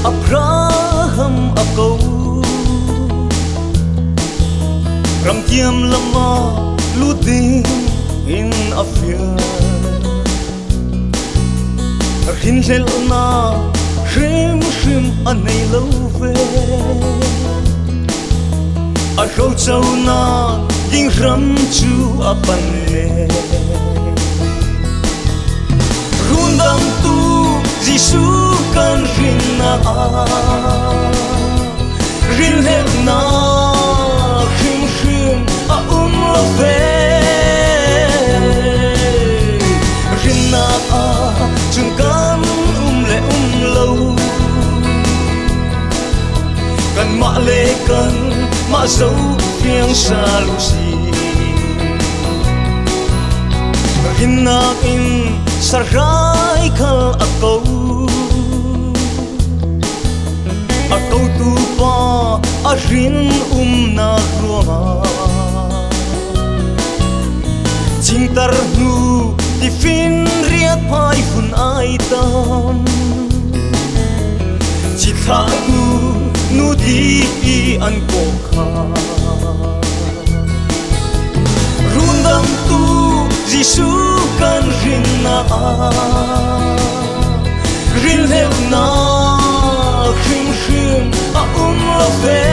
Abraham a ko. Ramtiam lam ah lut ding in a fial. Rinhlelhnak hrimhrim a nei lo ve. A roconak ding ram cu a pan ne. Rundangtu Jesuh kan rinnak ah rinhlelhnak hrimhrim a um lo ve. Rinnak ah cun kan um le um lo. Kanmah le kanmah zo fiang sal u sih. Rinnak in sarai khal a ko. A kotu pa a rin umnak ruangah Cingtar hnu tifin riat phai fun ai tam. Cithlahtu nu di i an kawh kha. Rundamtu Jesuh kan rinnak ah rinhlelhnak hrimhrim a um lo ve.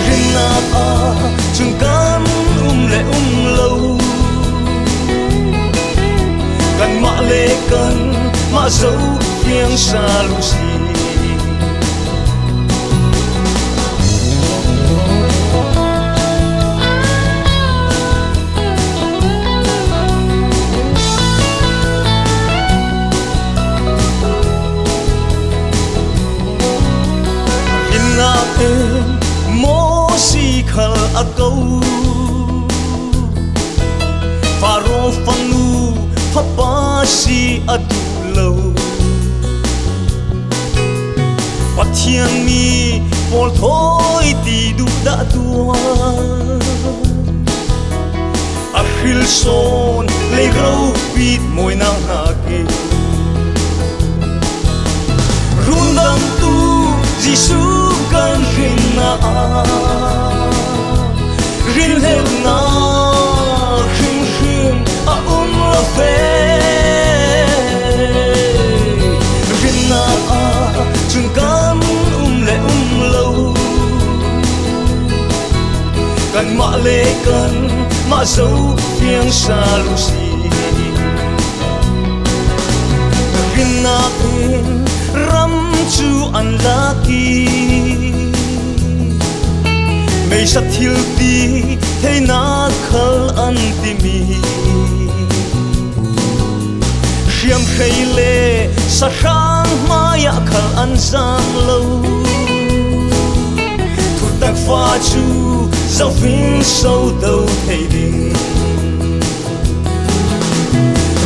Rinnak ah cun kan um le um lo. Kanmah le kanmah zo fiang sal u sih. Rinnak in maw si khal a ko. Faro fanu fapa si a duh lo. Pathian mi pawl thawi ti duh dah tuah. A hril sawn lei ropit mawinak hna ke. Rundamtu Jesuh kan rinnak ah rinhlelhnak hrimhrim a um lo ve. Rinnak ah cun kan um le um lo. Kanmah le kanmah zo fiang sal u sih. Rinnak in ram cu an lak i meisa thilti theinak khal an timi hriamhrei le sahrang hmaiah khal an zam lo. Thutak fa cu zofin so do thei ding.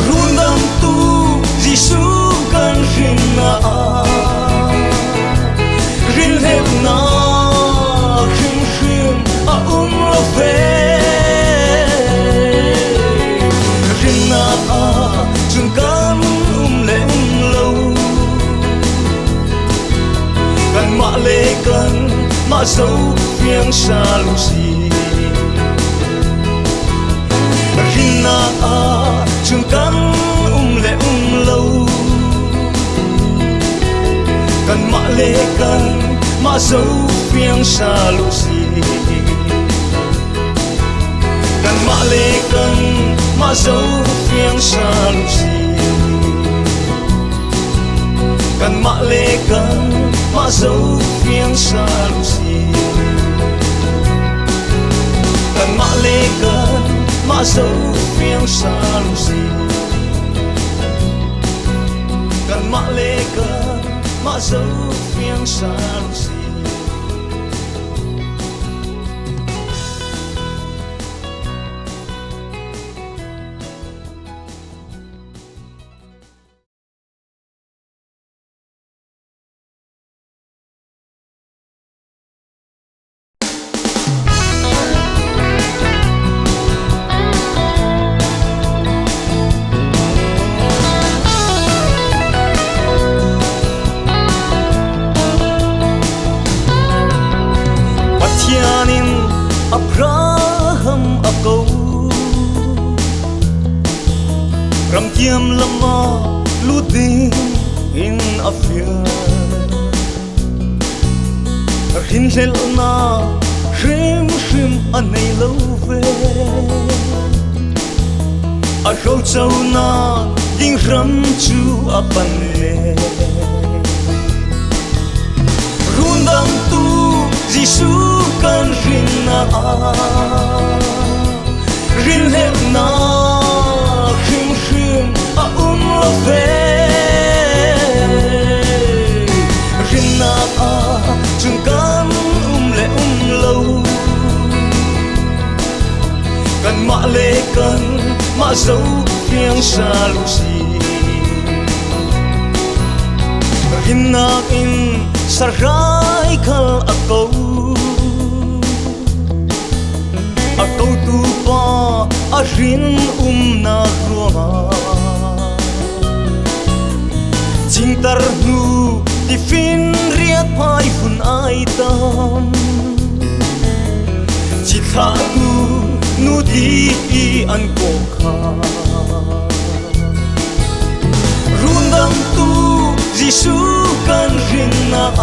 Rundamtu Jesuh kan rinnak ah rinhlelhnak hrimhrim a um lo ve. Rinnak ah cun kan um le um lo. Kanmah le kanmah zo fiang sal u sih. Rinnak ah cun kan um le um lo. Kanmah le kanmah zo fiang sal u sih. Kanmah le kanmah zo fiang sal u sih. Kanmah le kanmah zo fiang sal u sih. Kanmah le kanmah zo fiang sal u sih. Kanmah le kanmah zo fiang sal u sih. Jehannam lam ah lut ding in a fial. Rinhlelhnak hrimhrim a nei lo ve. A hroconak ding hram cu a pan le. Rundamtu Jesuh kan rinnak ah rinhlelhnak hrimhrim a um lo ve. Rinnak ah cun kan um le um lo. Kanmah le kan mah zo fiang sal u si. Rinnak in sarai khal a ko. A kotu pa a hrin umnak ruangah Cingtar hnu tifin riat phai hun ai tam. Cithlahtu nu ti i an kawh kha. Rundamtu Jesuh kan rinnak ah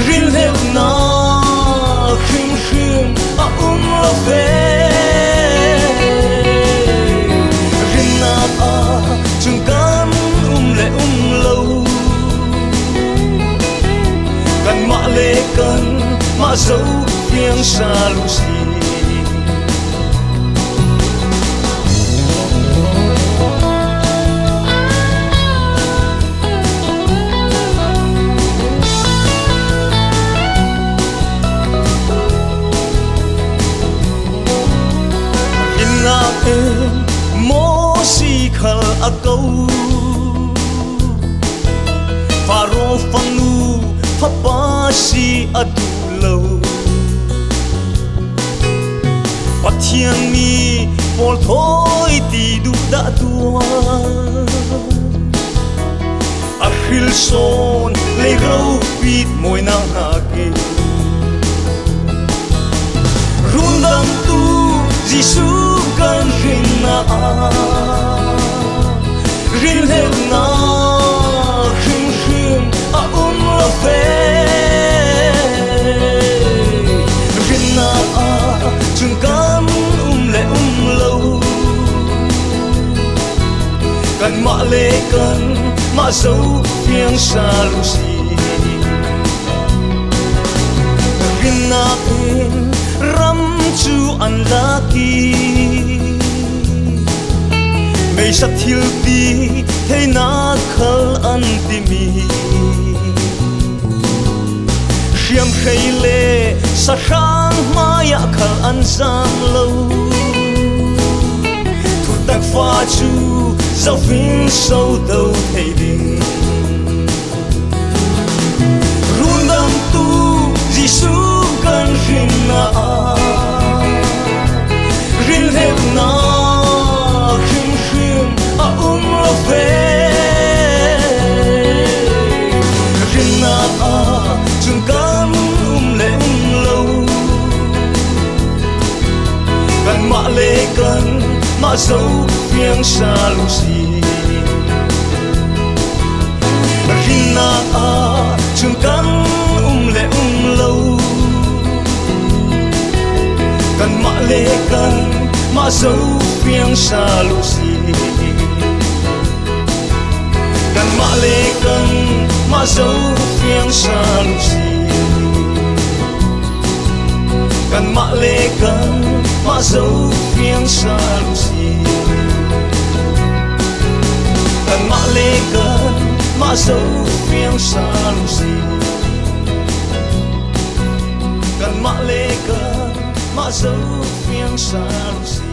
rinhlelhnak hrimhrim a um lo ve. Rinnak ah cun kan um le um lo. Kanmah le kan mah zo fiang sal u si. Rinnak in maw si khal a ko. Faro fanu fapa si a duh lo. Pathian mi pawl thawi ti duh dah tuah. A hril sawn lei ropit mawinak hna ke. Rundamtu Jesuh kan rinnak ah rinhlelhnak hrimhrim a um lo ve. Rinnak ah cun kan um le um lo. Kanmah le kan mah zo fiang sal u si. Rinnak in ram cu an lak i meisa thilti theinak khal an timi. Hriamhrei le sahrang hmaiah khal an zam lo. Thutak fa cu zofin so do thei ding. Rundamtu Jesuh kan rinnak ah rinhlelhnak hrimhrim a um lo ve. Rinnak ah cun kan um le um lo. Kanmah le kan mah zo fiang sal u si. Rinnak ah cun kan um le um lo. Kanmah le kan mah zo fiang sal u si. Kanmah le kan mah zo fiang sal u si. Kanmah le kan mah zo fiang sal u si. Kanmah le kan mah zo fiang sal u si. Kanmah le kan mah zo fiang sal u si.